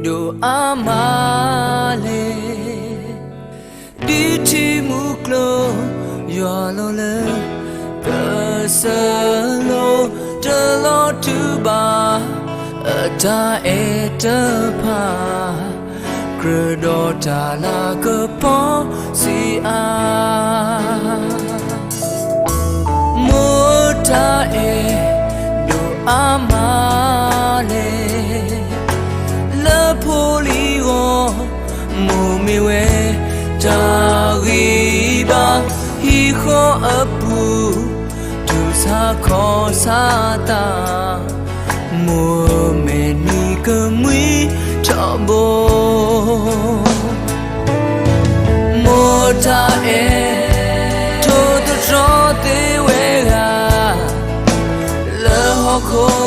ဒိၣ်အါမးလဲၣ်, ဒ်ထံမူကျိၤယွၤလီၤလၢ ကစၢၢ်လီၤတလီၤတူာ်ဘၣ် အတၢ်အဲၣ်တဖၣ် ကြၢးဒီးတၢ်လၤကပီၤစံးအါ မိၢ်တၢ်အဲၣ်ဒိၣ်အါမးလဲၣ်, လၢဖိလံၤဂီၢ် မိၢ်မ့ၢ်ဝဲတၢ်ဂံၢ်ဘါ ဟံၣ်ဃီအပူၤ တူၢ်ဆါခီၣ်ဆါသး မိၢ်မဲာ်နံၤကမှံထီဘိ မိၢ်တၢ်အဲၣ် ထိၣ်သတြီၤသ့ဝဲဂၤ လၢဟီၣ်ခိၣ်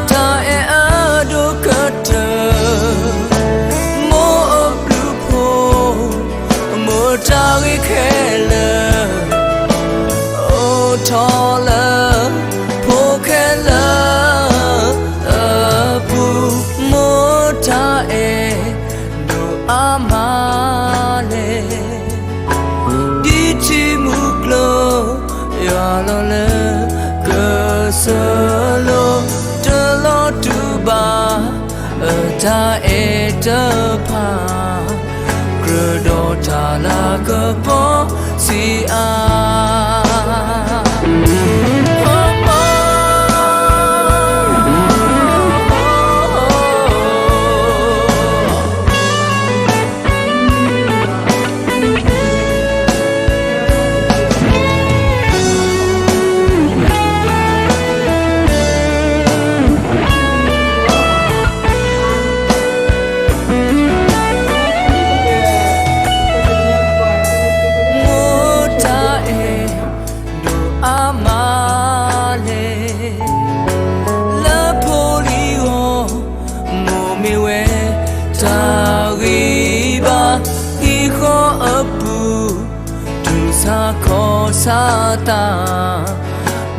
ချၢ တၢ်အဲၣ်အဒိၣ်ကတၢၢ် မိၢ်အဘျုးဖှိၣ် မိၢ်တၢ်ဂ့ၤခဲလၢာ် အိၣ်ထီၣ်လၢ ဖိခဲလၢာ်အပူၤ မိၢ်တၢ်အဲၣ်ဒိၣ်အါမးလဲၣ်, ဒ်ထံမူကျိၤယွၤလီၤလၢ ကစၢၢ်လီၤတလီၤတူာ်ဘၣ် အတၢ်အဲၣ်တဖၣ် ကြၢးဒီးတၢ်လၤကပီၤစံးအါ မိၢ်တၢ်အဲၣ် ဒိၣ်အါမးလဲၣ်, လၢဖိလံၤဂီၢ် မိၢ်မ့ၢ်ဝဲ တၢ်ဂံၢ်ဘါ ဟံၣ်ဃီအပူၤ တူၢ်ဆါခီၣ်ဆါသး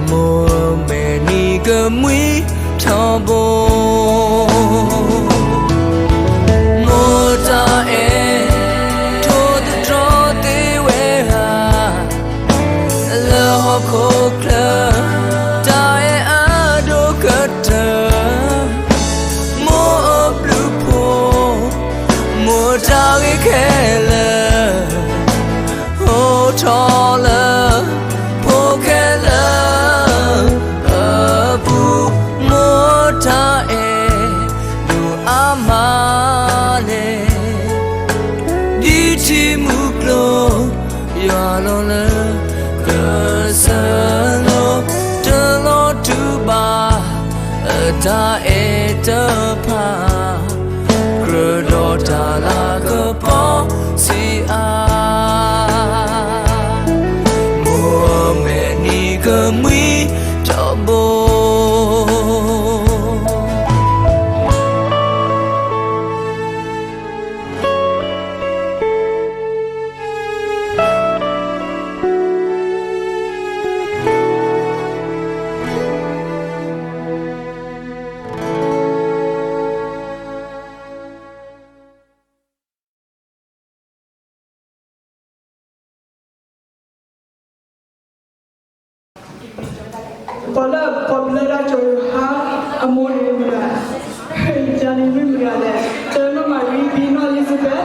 မိၢ်မဲာ်နံၤကမှံထီဘိ မိၢ်တၢ်အဲၣ် ထိၣ်သတြီၤသ့ဝဲဧါ လၢဟီၣ်ခိၣ်ချၢ တၢ်အဲၣ်အဒိၣ်ကတၢၢ် မိၢ်အဘျုးဖှိၣ် မိၢ်တၢ်ဂ့ၤခဲလၢာ် အိၣ်ထီၣ်လၢ ဖိခဲလၢာ်အပူၤ မိၢ်တၢ်အဲၣ် ဒိၣ်အါမးလဲၣ်, ဒ်ထံမူကျိၤ ယွၤလီၤလၢ ကစၢၢ်လီၤ တလီၤတူာ်ဘၣ် အတၢ်အဲၣ်တဖၣ် ကြၢးဒီးတၢ်လၤကပီၤစံးအါ မိၢ်မဲာ်နံၤကမှံထီဘိ ပှၤလၢ ပှၤပလၢတၢ်ကၠီၤယိၤဟၣ်အမိၢ်န့ၣ်မ့ၢ်ဒၣ် ယၤန့ၣ်မ့ၢ်မတၤလဲၣ်, တနီၣ်မၤရံ, ဘံနီၣ်အ့လံစဘဲး,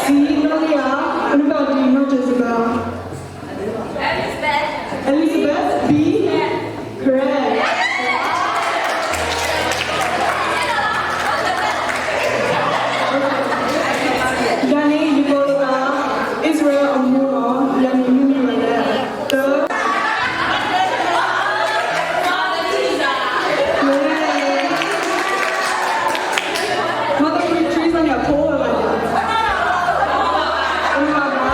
စံနီၣ်လံယၤ, နဘၣ်ဒံနီၣ်ကၠီၤစဘဲး Elizabeth B. Correct. ယၤန့ၣ် ယကိးလီၤသး အံၣ်စရ့လးအမိၢ်လီၤ. ယၤန့ၣ်မ့ၢ်မတၤလဲၣ်, တ Mother Queen Teresa န့ၣ်အဖိဝဲဘၣ်, အမၤဘၣ်.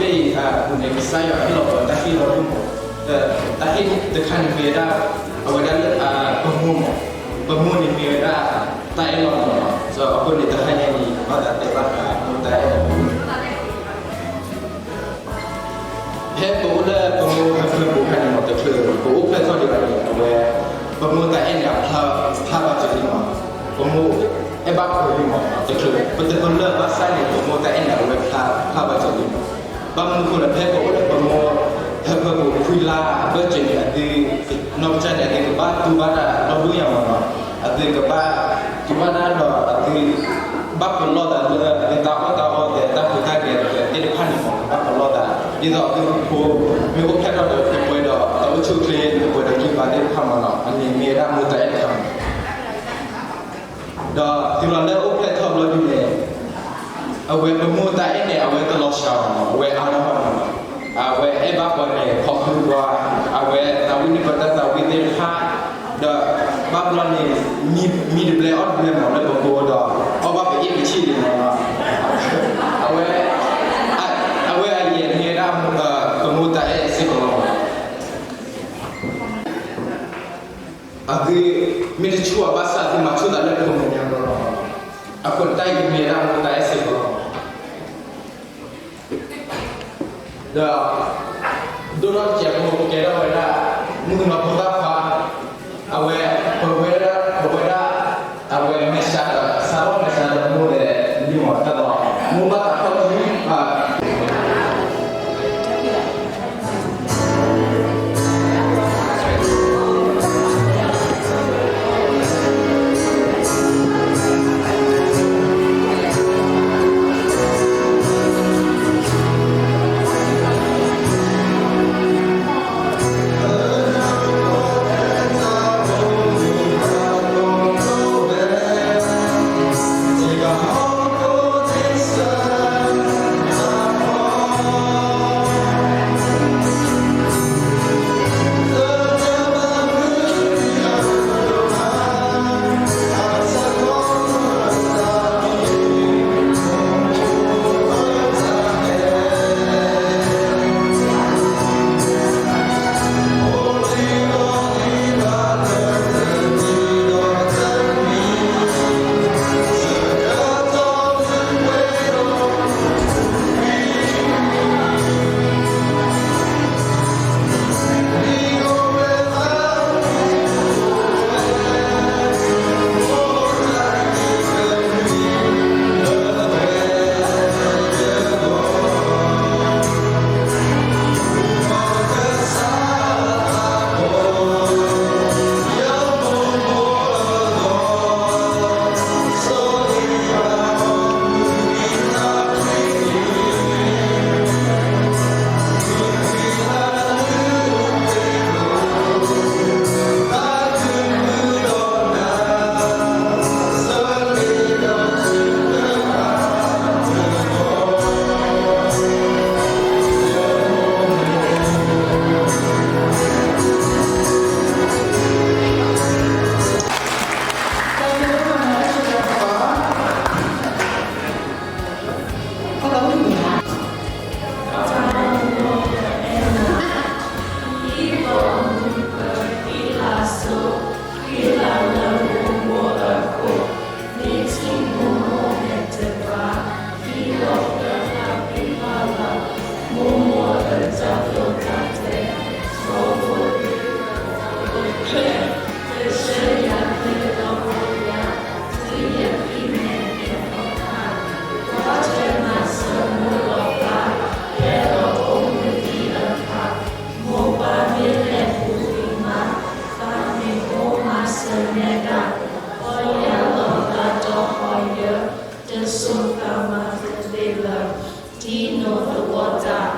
အပူၤန့ၣ် ကစၢ်ယွၤဟ့ၣ်လီၤပှၤတၢ်ဟ့ၣ်လီၤဒိၣ်မး, ဒီးတၢ်ဟ့ၣ်တခါန့ၣ်မ့ၢ်ဝဲဒၣ် အဝဲဒၣ်လၢ ပမိၢ်မး, ပမိၢ်န့ၣ်မ့ၢ်ဝဲဒၣ် တၢ်အဲၣ်လီၤမးလီၤ. အဃိန့ၣ် တဟါညါအံၤ ဘၣ်သးတဲဘၣ်ဃးမိၢ်တၢ်အဲၣ်လီၤ ဖဲပအိၣ်လၢပမိၢ်ဟၢဖၢပူၤခါန့ၣ်မး တချုး ပအိၣ်ဖျဲၣ်ထီၣ်ဒံးဘၣ်န့ၣ် အဝဲ ပမိၢ်တၢ်အဲၣ်န့ၣ် အဖျါဘၣ်စၢၤလံမး, ပမိၢ်အဲၣ်ဘၣ်ပှဲၤလံမး တချုး ပတပလၢၢ်ဘၣ်ဆၣ်န့ၣ် ပမိၢ်တၢ်အဲၣ်န့ၣ် အဝဲဖျါဘၣ်စၢၤလံမး. ဘၣ်မနုၤအဃိလဲၣ် ဖဲပအိၣ်လၢပမိၢ်ဟၢဖၢပူၤခွံလါအဘၢၣ်စၢၤန့ၣ် အသု နီၢ်ကစၢ်န့ၣ် အသုကဘၣ်တူၢ်ဘၣ်တၢ်ဒီဒိၣ်ညါမးလီၤ. အသုကဘၣ်တူၢ်ဘၣ်တၢ်ဒီးအသု ဘၣ်ပလီၢ်သးလၢအသုတၢ်အီၣ်တၢ်အီဒီးတၢ်ဟူးတၢ်ဂဲၤသ့ၣ်တဖၣ်န့ၣ်မး ကဘၣ်ပလီၢ်သး, ဒ်သိးအသုဖိမ့ၢ်အိၣ်ဖျဲၣ်ထီၣ်ဒီး ကပှဲၤဒီးတၢ်အိၣ်ဆူၣ်အိၣ်ချ့ ကပှဲၤဒီးကျိၤကျဲသ့ၣ်တဖၣ်မးလီၤ. အန့ၣ်မ့ၢ်ဝဲဒၣ်မိၢ်တၢ်အဲၣ်တခါမး ဒီးတုၤလီၤလၢအိၣ်ဖျဲၣ်ထီၣ်ဘျီဒုန့ၣ် အဝဲပမိၢ်တၢ်အဲၣ်န့ၣ် အဝဲတလီၤစှၤဘၣ်မး အဝဲအါထီၣ်ဘၣ်မးလီၤ. အဝဲအဲၣ်ဘၣ်ပှၤန့ၣ် ဖီၣ်ဃုာ်ပှၤ, အဝဲသးဝံၣ်န့ၢ်ပတၢ်သးဝံၣ်သ့ၣ်တဖၣ်, ဒီးဘၣ်ဘျီန့ၣ် မံတဘျဲအီၣ်တဘျဲမးလၢပကိဒီး အီၣ်ဘၣ်ပအ့ၣ်ပဆံၣ်ဒံးမးလီၤ. အဝဲ အဝဲအယဲၢ်မ့ၢ်ဝဲဒၣ် ပမိၢ်တၢ်အဲၣ်စ့ၢ်ကီးလီၤ. အသုမ့ၢ်တဆူၣ်အီၤဘၣ်ဆၣ် အသုမၤဆူၣ်သးလၢခိၣ်မဲာ်ညါဘျီလီၤ. အဃိန့ၣ် တၢ်အံၤမ့ၢ်ဝဲဒၣ်မိၢ်တၢ်အဲၣ်စ့ၢ်ကီးလီၤ. ဒီး ဒိၣ်ထီၣ်တစဲးဖိ ကဲထီၣ်ဝဲဒၣ် မုၣ်ကနီၤဖိသၣ်ခွါ, အဝဲ ပဝဲဒၣ် ပဝဲဒၣ် အဝဲမဲာ်ဆှးဒီး စးထီၣ်မဲာ်ဆှးဒီးမိၢ်ဒီး လံမး တၢ်ဒီး မိၢ်ဘၣ်သးထီၣ်လံ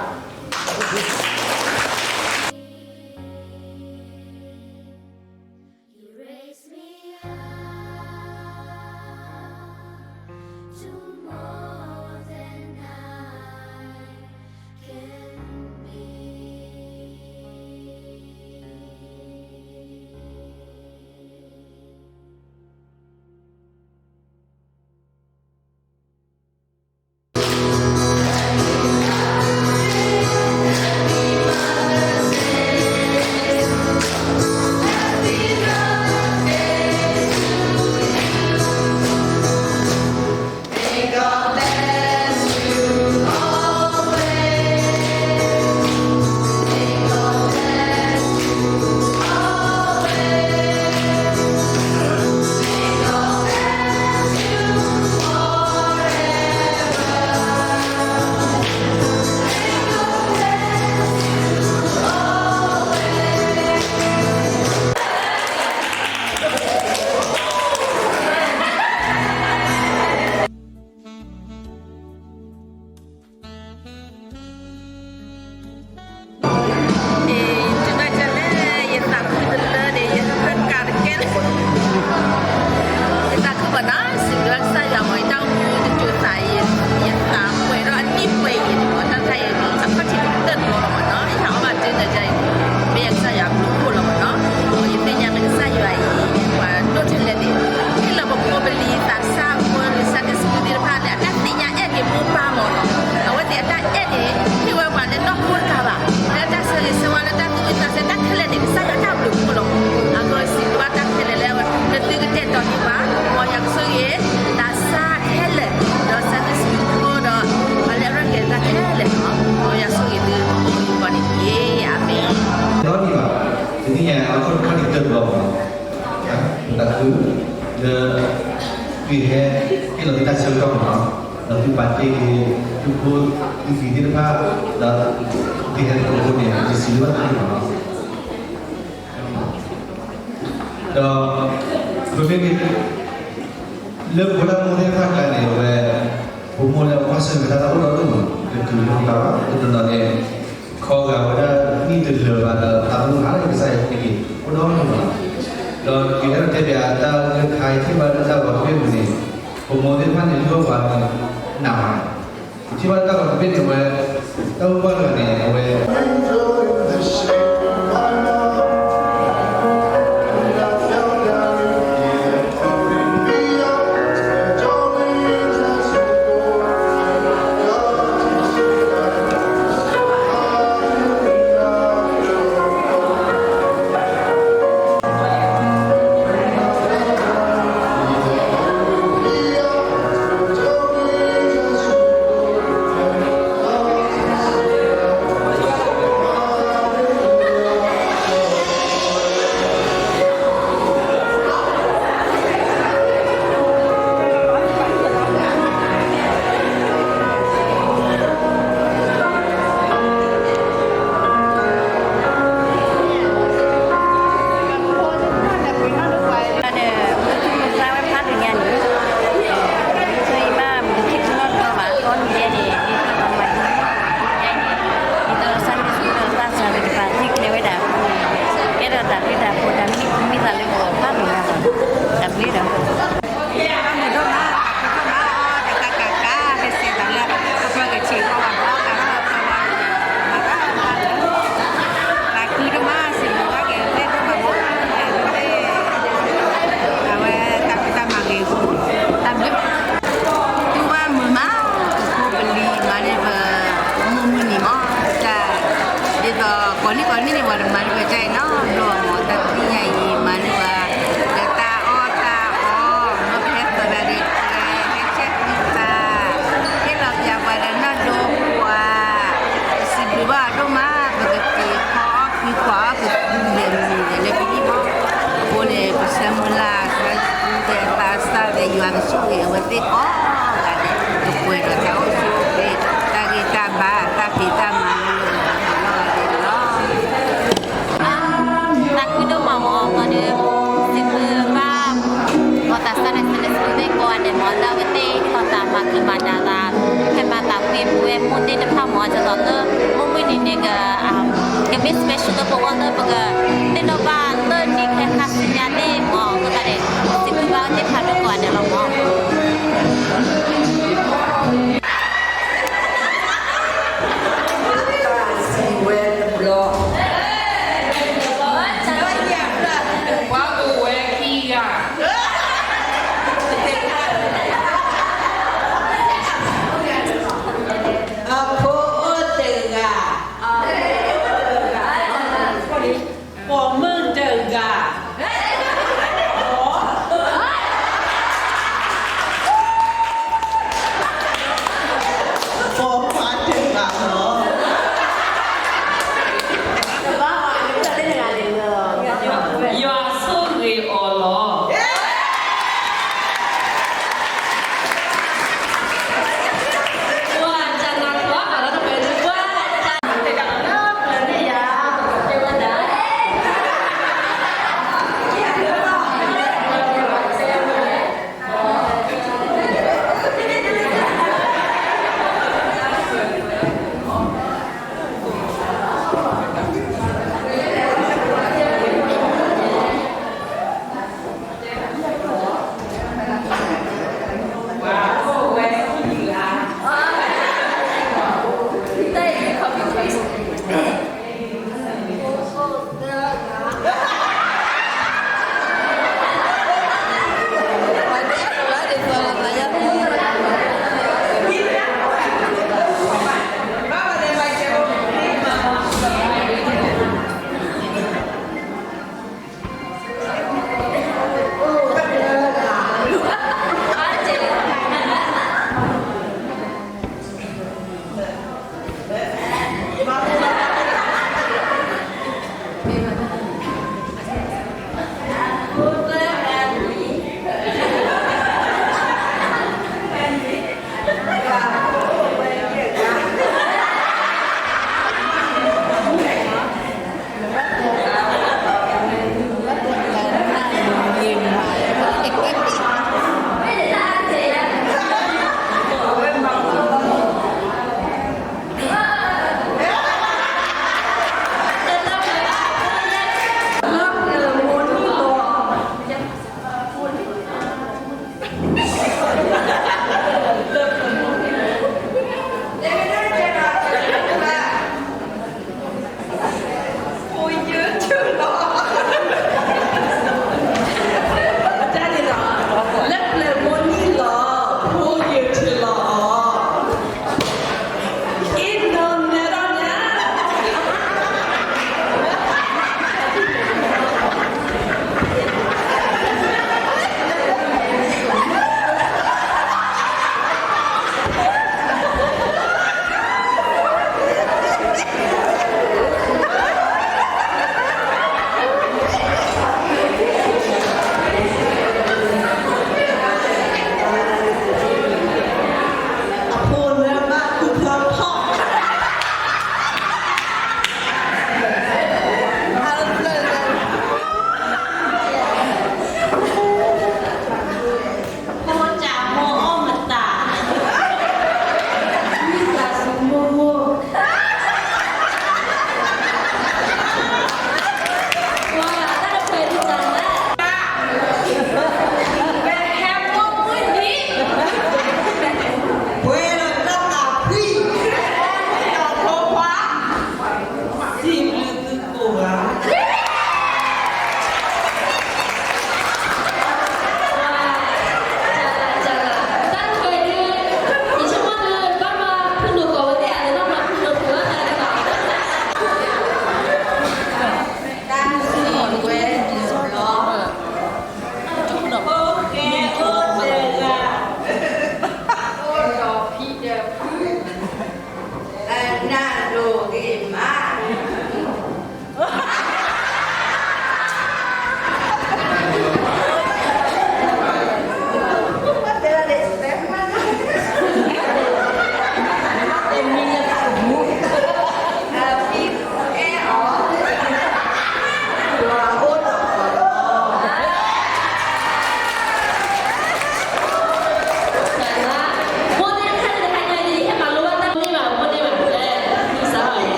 တၢ်အဲၣ်န့ၣ် ဟ့ၣ်ဝဲပှၤလၢနီၢ်ခိတကးဘၣ်, လၢတၢ်ဆၢဂ့ၤဆၢဝါ လၢတၢ်သူၣ်ဝံၣ်သးဆၢ တၢ်ခဲလၢာ်န့ၣ် ကစၢ်ယွၤတၢ်ဘျုးဖှိၣ်လီၤ. အဃိစံးဘျုးဘၣ်တၢ်ခဲလၢာ်လၢ နသုကတဲာ်တီၤန့ၢ်ပှၤ မ်ယွၤကဆိၣ်ဂ့ၤ သးစၢ်ခဲလၢာ် ဒီး Sunday School ဖိဒီး ပှၤလၢအရဲၣ်ကျဲၤတၢ်ခဲလၢာ်န့ၣ်လီၤ. မ်ယွၤဆိၣ်ဂ့ၤသုကိးဂၤဒဲးန့ၣ်တက့ၢ်. အၤမ့ၣ်. ဒီးန့ၣ်ဘၣ် တနံၤညါအံၤ အခီၣ်ထံးတဘျီဘၣ် ပသးခုလၢ သုဟဲဟ့ၣ်လီၤသုတၢ်ဆၢကတီၢ်မး, ဒီးသုပာ်တ့ၢ်က့ၤ သုဖိသုလံၤသ့ၣ်တဖၣ်, ဒီးသုဟဲတကိးဖိန့ၣ် ယစံးဘျုးဘၣ်သုန့ၣ်လီၤ. ဒီး ပမ့ၢ် လၢပဝဲဒၣ်မိၢ်သ့ၣ်တဖၣ်အကျါန့ၣ် အဝဲ ပမိၢ်လၢအကွၢ်ဆၢၣ်မဲာ်တၢ်အိၣ်ဒီးဒိၣ်မး တတုၤလၢပှၤဘၣ်, တနီၤနီၤန့ၣ် ခီဂာ်ဝဲဒၣ်နံၣ်တလၢာ်ဘၣ်ဒီး သးသမူဟးလၢကစၢ်ယွၤတက့ၢ် အိၣ်ဒီးဒိၣ်မး. ဒီးယကဟဲတဲပၠးတၢ်လၢခါအံၤ ထံၣ်ဘၣ်လၢတၢ်ဂီၤတဘ့ၣ်မုၢ်န့ၣ် ပမိၢ်သ့ၣ်တဖၣ်န့ၣ် လုၢ်အီၣ်ပှၤန့ၣ် နးမး, ထံၣ်ဘၣ်လၢတၢ်ဂီၤတဘ့ၣ်န့ၣ် အဝဲ တၢ်အိၣ်ဘၣ်တဂၤန့ၣ် အဝဲဒ်သိး Sunday School ဒီး class တဖၣ် သ့ၣ်ညါဝဲဒၣ်အဃိန့ၣ် ကဲထီၣ်တၢ်ဘျုးတၢ်ဖှိၣ် တၢ်မံမံသးလၢပဂီၢ်ဖးဒိၣ်ညါလီၤ. တၢ်ဘျုးလီၤ. တၢ်ဘျုးဒိၣ်မး, တၢ်ဘျုးဒိၣ်မး, တၢ်ကါကါကါ ဟဲစံးတၢ်လၢ ပပှၤကချ့ၣ်ကီးဘၣ်ဘီ တၢ်ကီတၢ်ဘီ မၤတၢ်လီၤ. တၢ်ဘျုးဒိၣ်မး စံးဘျုးဘၣ်က့ၤ သ့ၣ်ဒိၣ်မးလၢ အဝဲတၢ်ဖံးတၢ်မၤဂ့ၤအဃိ တၢ်ဘျုး တူၢ်ဘၣ်မုာ်မး ပဖိပလံၤမၤန့ၢ်ပ မုၢ်မုၢ်နံၤမး တၢ် ဒ်သိးကိးနံၣ်ကိးနံၣ်န့ၣ် ပှၤတမၤန့ၢ်ပတၢ်အံၤနီတဘျီမး တၢ်တနံၤညါအံၤ မၤန့ၢ်ပှၤ ဒီးတၢ်အီၣ်တၢ်အီ မ့ၢ်ပဟဲသီၣ်တၢ်ဒီး ဟဲဆဲးဃံသး ဟ့ၣ်လီၤပၠးပှၤဒီးနီၢ်ဒိပှၤ ပစံးဘျုးဘၣ်အီၤဒိၣ်မး ပကက့ၤခီအီၣ်က့ၤကွၢ်အီၣ်က့ၤသူလဲၤမုာ်လဲၤလၢပဟံၣ်မး အဃိန့ၣ် ပဆၢမုၢ်လၢ် ဆၢမုၢ်လၢ် သးစၢ်ဒီးယွၤကဆိၣ်ဂ့ၤအဝဲသ့ၣ်ကိးဂၤဒဲး ကပှဲၤဒီးတၢ်အိၣ်ဆူၣ်အိၣ်ချ့ တၢ်ဂ့ၤတၢ်ဘၣ် တၢ်ဖံးတၢ်မၤလၢလၢပှဲၤပှဲၤကိးဂၤဒဲးန့ၣ်လီၤ. သးခုဒိၣ်မးမး အဃိန့ၣ် စံးဘျုးဘၣ် ပှၤသးစၢ်န့ၣ် Sunday School သ့ၣ်ကိးဂၤဒဲးမး လၢအဝဲသ့ၣ်ဟ့ၣ်လီၤသးမၤဃံးမၤဒါသး ဖဲမၤသးကွံပဝဲမိၢ်သ့ၣ်တဖၣ်မး ဒ်သိးလၢ မိၢ်မုၢ်နံၤန့ၣ် က ကမ့ၢ် special လၢပဝဲလၢပကသ့ၣ်နီၣ်ဘၣ်လၢနံၣ်ခဲခါဆူညါသ့ၣ်မး အဃိသတးန့ၣ် စံးဘျုးဘၣ်အဝဲသ့ၣ်ဖးဒိၣ်ကိးဂၤဒဲးလီၤမး. စံးဝဲတဘျီ ပှၤအိၣ်ဝဲခံဂၤ အဖိအိၣ်တဂၤ ပိာ်မုၣ်တဂၤ ပိာ်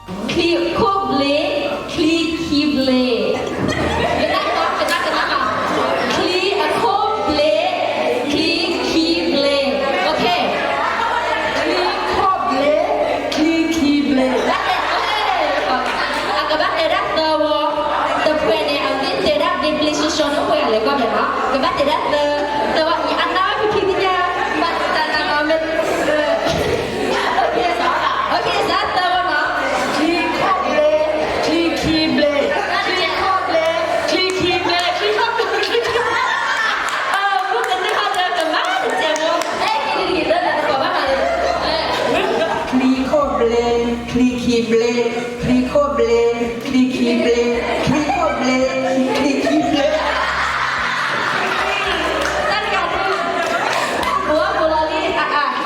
ချံခိၣ်ဘျ့, ချံခံဘျ့. ကနၣ်, ကနၣ်, ကနၣ်လီၤ. ချံအခိၣ်ဘျ့, ချံခံဘျ့. ချံခိၣ်ဘျ့, ချံခံဘျ့. အကဘၣ်တဲဒၣ်သၢဝီ, တဖှဲးန့ၣ် အဝဲသ့ၣ်တဲဒၣ်ဘျ့ဘျ့ဆှီဆှီန့ၣ် ပှဲၤအလဲၤကီၢ်ဒဲးလီၤ. ကဘၣ်တဲဒၣ်သၢ, သၢဝီ, အနၢ်ဝဲဖံဖံသ့ၣ်ညါ, ဘၣ်တၢ်နၢ်လီၤမ့ၢ် Okay, okay, စးသၢဝီလီၤ. ချံခိၣ်ဘျ့, ချံခံဘျ့, ချံခိၣ်ဘျ့, ချံခံဘျ့, ချံခိၣ်ဘျ့, ချံခံဘျ့. အ, ဖိကနၢ်ဟီဒီးကမၤတစဲးဖိ, အဲ, ကနံၣ်တက့ၤသၢန့ၣ် တကိးဘၣ်မးလၢ ချံခိၣ်ဘျ့, ချံခံဘျ့, ချံခိၣ်ဘျ့, ချံခံဘျ့, ချံခိၣ်ဘျ့, ချံခံ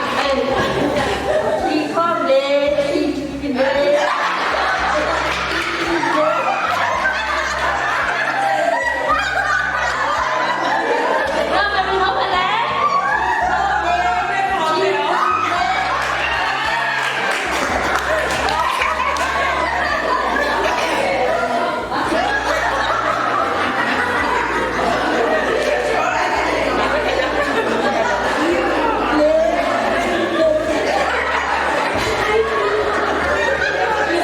ဘျ့. တ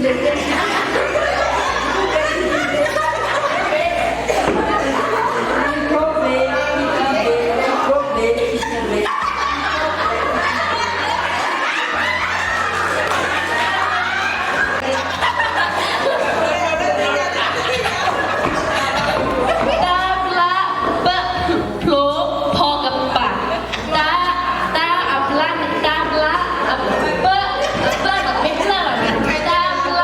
ၢ်တဂၤဒုး, ဘိးဘိးလီၤလံ, အ, အ, ချံခိၣ်ဘျ့, ချံခံဘျ့. တၢ်ဘျါပၢၣ်ဖျိဖီကပၤ, တၢ်, တၢ်အဘျါန့ၣ် တၢ်ဘျါ, ပၢၣ်, ပၢၣ်လီၤ, မ့ၢ်ပၢၣ်လီၤ, တၢ်ဘျါပၢၣ်ဖျိ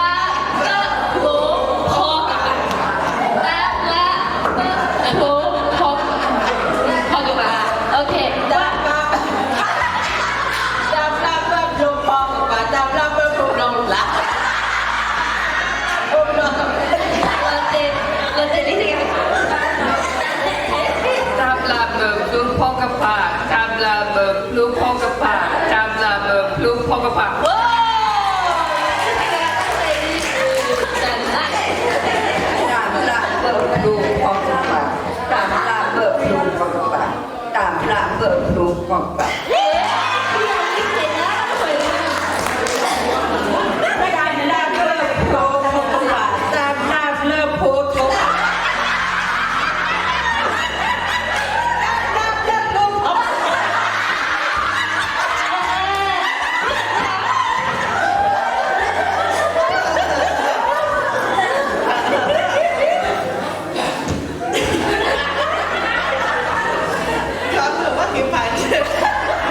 ဖီကပၤ, တၢ်ဘျါပၢၣ်ဖျိဖီ, ဖီကပၤ, okay, တၢ်ဘျါ တၢ်ဘျါပၢၣ်ဖျိဖီကပၤ, တၢ်ဘျါပၢၣ်ဖျိဖီကပၤ, ဖျိဖီ, လီၤတဲာ်, လီၤတဲာ်လံတဂၤ, တၢ်ဘျါပၢၣ်ဖျိဖီကပၤ, တၢ်ဘျါပၢၣ်ဖျိဖီကပၤ, တၢ်ဘျါပၢၣ်ဖျိဖီကပၤ, အိ, တၢ်ဘျါပၢၣ်ဖျိဖီကပၤ, တၢ်ဘျါပၢၣ်ဖျိဖီကပၤ, တၢ်ဘျါပၢၣ်ဖျိဖီကပၤ, တၢ်ဘျါပၢၣ်ဖျိဖီကပၤ, တၢ်ဘျါပၢၣ်ဖျိဖီကပၤ, တၢ်ဘျါပၢၣ်ဖျိဖီကပၤ. တၢ်ဘျါပၢၣ်ဖျိဖီကပၤ,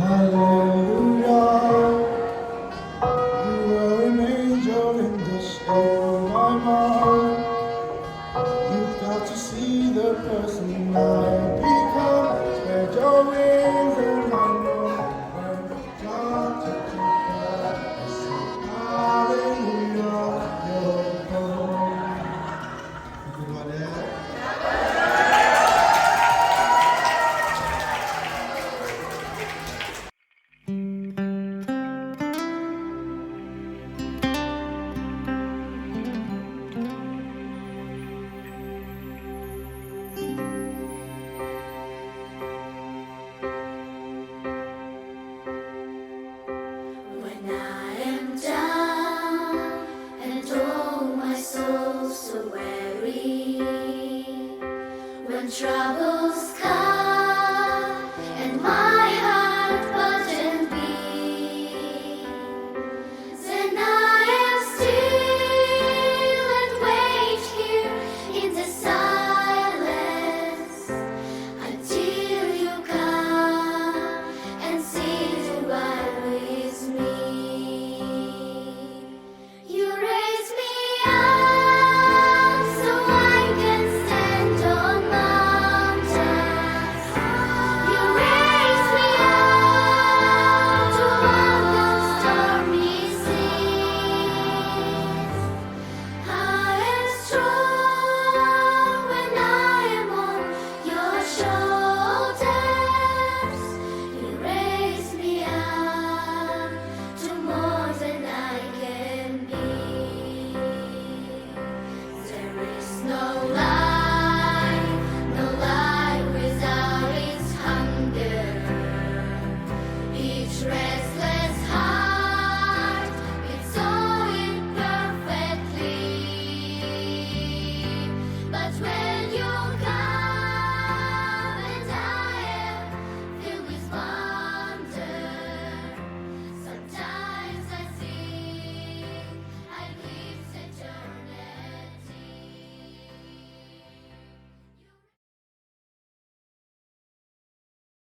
ဟါလီၤ